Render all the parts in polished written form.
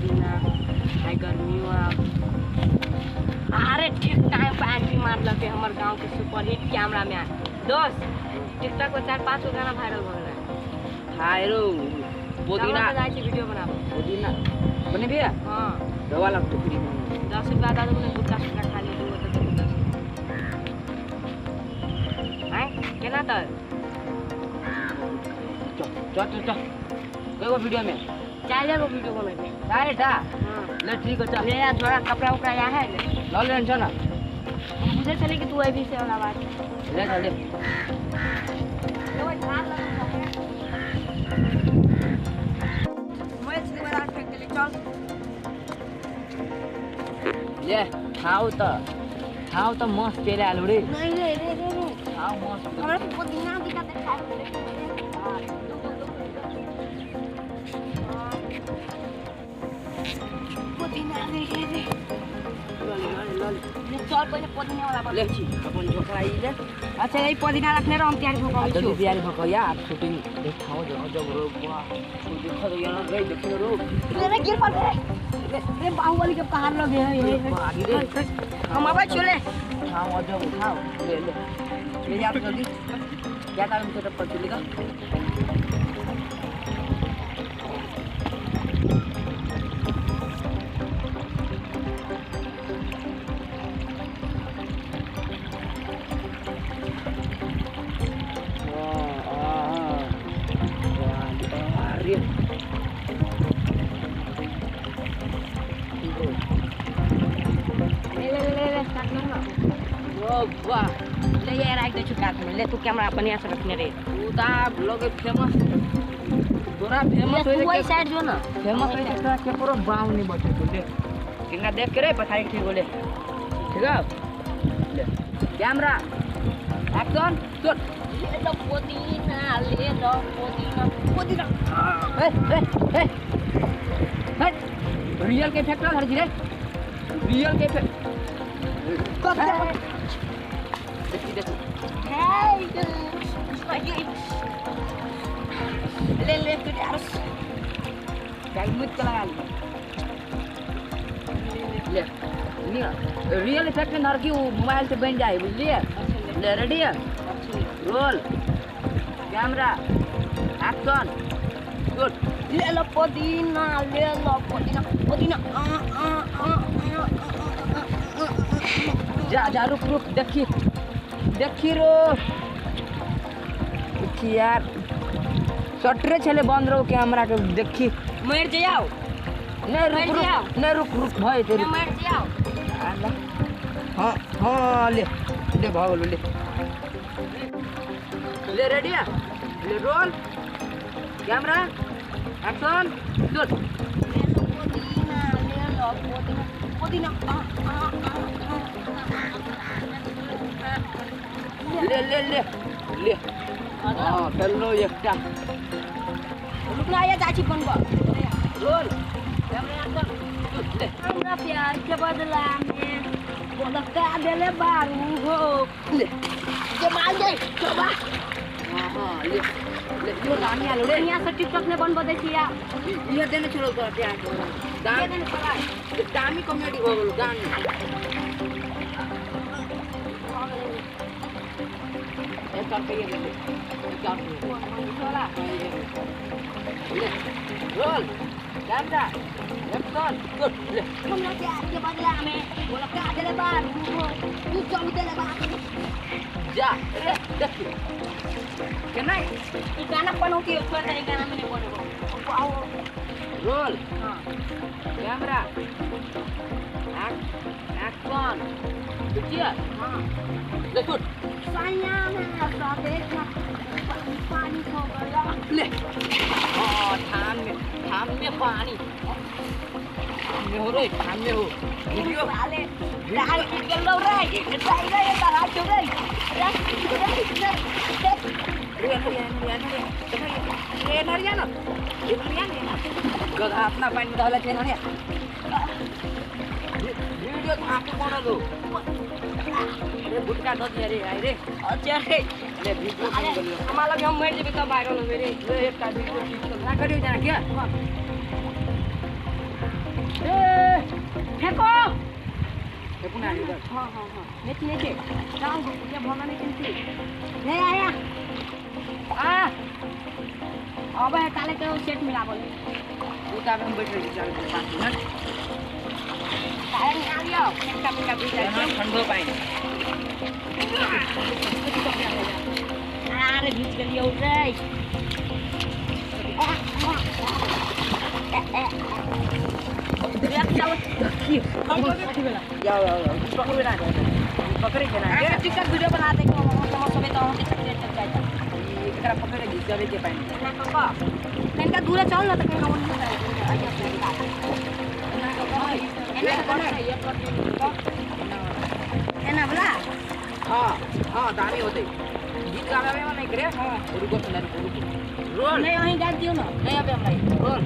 पुदीना आई गर्मी अरे ठीक टाइम पर एंट्री मारलकै हमर गांव के सुपरहिट कैमरा मैन दोस्त। टिकटॉक पर 4-5 गो गाना वायरल हो गेलै। हाय रो पुदीना जाइ छी वीडियो बनाबो। पुदीना बने भैया। हां दवा लगतो फ्री में 10 रुपया दा दो ने गुटखा सुटका खा ले दो तो 10 हैं केना त चल चल चल कएगो वीडियो में 4 गो वीडियो बनेबे 4टा। हां ले ठीक है चल ले यार थोड़ा कपड़ा उपड़ा यहाँ है ले ल ले छ ना बुझे चले कि तू अभी से वाला बात ले चल ले ओ झाड़ लग मैं इसके बाद फेंक ले चल ले खाओ त मस्त तेरे आलू रे। नहीं रे रे रे रे खाओ मस्त हमरा पुदीना दिखा दे खाए ले पुदीना रे रे रे ले ले चल पहिले पुदीना वाला ले छी अपन झोकरा ई ले। अच्छा यही पुदीना रखने रहो हम तैयारी भऽ जल्दी तैयारी भऽ यार शूटिंग देखाओ जो जब रो वाह देखो तो यार रे देखो रो रे गिर पड़ रे रे बाहुबली के पहाड़ लगे है आगे रे हम आबै चले। उठाओ जब उठाओ ले ले ले जा जल्दी क्या काम सेटअप पर चलेगा। वाह ले ये राख दे छुका में ले तू कैमरा बढ़िया से रखने रे तू ता ब्लॉग फेमस तोरा फेमस होय तू ओई साइड जो ना फेमस होय तोरा के पूरा बाव नहीं बचे तो ले कितना देख के रे पथाई ठीक बोले ठीक है ले कैमरा एक्शन शूट। ले लो पुदीना ले लो पुदीना पुदीना ए ए ए ए रियल के इफेक्ट हर रे रियल के इफेक्ट देखी देखी ले ले तू यार क्या मुझ के लगा ले ले रियल इफेक्ट में नर की वो मोबाइल से बन जाए बुझलिए। ले रेडी है रोल कैमरा एक्शन गुड। ले लो पुदीना ले लो पुदीना पुदीना आ आ आ जा जा रुक रुक देखी देखी रो देखी यार शटरे छले बंद रहो कैमरा के देखी मर जाओ नहीं रुक रुक नहीं रुक रुक भाई तेरे मर जाओ। हां हां ले ले भाग ले ले रेडी है ले रोल कैमरा एक्शन गुड। ले लो पुदीना ले लो पुदीना पुदीना आ आ आ ले ले ले ले हां चलो एकटा रुकना या चाची बनबो रोल कैमरा एक्शन गुड। ले हमरा प्यार के बदला में बोलका देले बारू हो ले जमाल दे चबा। हां हां ले ले यो रानी आलो रे यहाँ से टिकटॉक ने बनबो दे छी या ये देने चलो तोरा प्यार दाम देने चला दामी कॉमेडी हो गेलो दामी एक और ये ले एक और चला ले रोल कैमरा एक्शन गुड। ले हमरा प्यार के बदला में बोलका देले बारू हो तू चल देले बारू जा रे देखी केना ई गाना बनौती छोड़ दे गाना में नहीं बनेबो आओ रोल हां कैमरा एक्शन देखिए। हां ले शूट साया में ऐसा देखा पानी पानी हो गया ले हां थान में पानी में हो रे थान में हो वीडियो वाले डाल के गेलो रे जाई रे तारा चुरे रे रे रे रे रे रे नरिया ना ये नरिया ना गधा अपना पानी में डाला छे नरिया वीडियो तो आपको बना दो अरे गुटका दो दिया रे आई रे अच्छा रे ले वीडियो अरे हमारा लगे हम मर जेबे तब वायरल होबे रे ले एकटा वीडियो ठीक से ना करियो जाना क्या रुकू ना इधर। हां हां हां नेची नेची जाओ ये भोना नहीं चिंती ले आया आ अब है ताले के सेट मिला बोल तू ताबे हम बैठ रही 4 5 मिनट ताले आ लियो ठंडा पिंडा पी जाए ठंडो पानी अरे भीज गेलियो रे जाओ जाओ पकड़े ना पकड़े के ना टिकटॉक वीडियो बना दे को हम सबे तो हम टिकटॉक चल जाए एकरा पकड़े घिचावे के पानी ना कका तनका दूर चल ना त कनका ओन ना कका एना एना बोला हां हां दामी होते गीत गावे में नहीं करे। हां रुको सुन रुको रोल नहीं वहीं जा दियो ना नहीं अबे हमरा रोल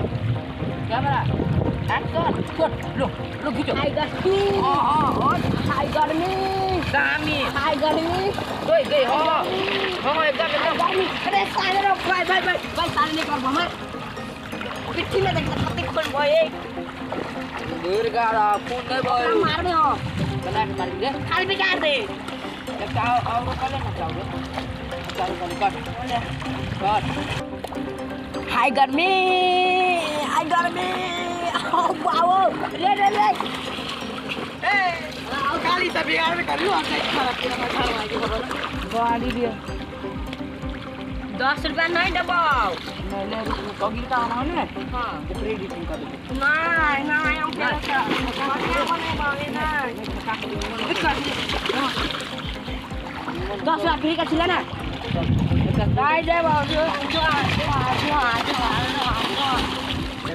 कैमरा एक्शन कट लो लो खींचो। हाय गर्मी हां हां और हाय गर्मी दामी हाय गर्मी गई गई हां हां एकदम एकदम गर्मी। अरे साले रो भाई भाई भाई भाई साले नहीं कर हमर पिट्ठी में देख कते खोल भए दुर्गा रा खून नहीं भाई मार दे हो बना के मार दे खाल बिगाड़ दे चाओ और कर ले ना चाओ चाओ कर कट कट। हाय गर्मी हाय गर्मी आओ आओ रे रे रे ए आओ खाली सब बिगाड़ में कर लूं और खाना पीना खाना आगे बोलो गाड़ी दिया 10 रुपया नहीं दबाओ नहीं ले कगिल का आना है हां ऊपर एडिटिंग कर दे नहीं नहीं हम क्या बने बावे ना 10 लाख का छिला ना नहीं दे बाबू जो जो जो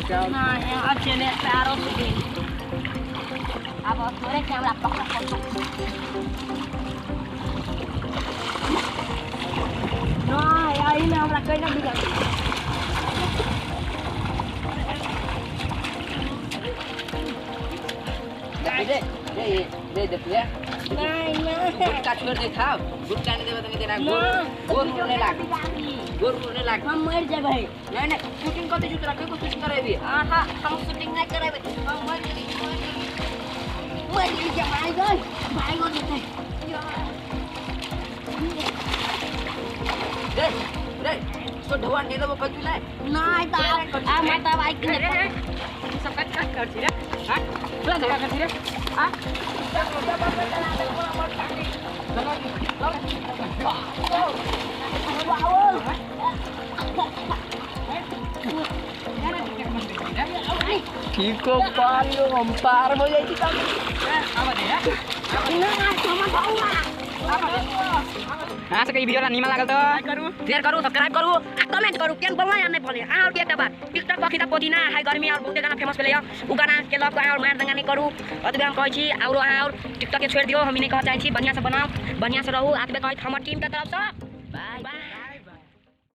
जो नहीं अच्छे ने पैरों से अब थोड़े कैमरा पकड़ पकड़ ना यार में हमरा कहीं ना बिगाड़ दे दे दे देखिए नहीं नहीं गुटका छोड़ दे खाओ गुटका नहीं देबे त नहीं देना गोर गोर मुड़ने लाग गोर मुड़ने लाग हम मर जेबै। नहीं नहीं शूटिंग करते जुत रखे को शूटिंग करेबी। हां हां हम शूटिंग नहीं करेबे हम मर गेली मर गेली के भाई गई भाई गई देते रे रे तो ढवा नहीं देबो कछु ले नहीं त आ माता भाई के सब कट कट कर छी रे हां पूरा धक्का कर छी रे आ ठीक हो पार हम पार हो जाई छी तब हां से वीडियो ला नीमन लागल त करू शेयर करू सब्सक्राइब करू आ कमेंट करू केन बोलना या नहीं बोलना। और एकटा बात टिकटॉक पखी त पोदिना हाय गर्मी और बहुते गाना फेमस भेलै उ गाना के लग और मार दंगा नहीं करू अतबे हम कहै छी। और अहाँ और टिकटॉक के छोड़ दियो हम नहीं कह चाहै छी। बढ़िया से बनाओ बढ़िया से रहू आतबे कहै हमर टीम के तरफ से।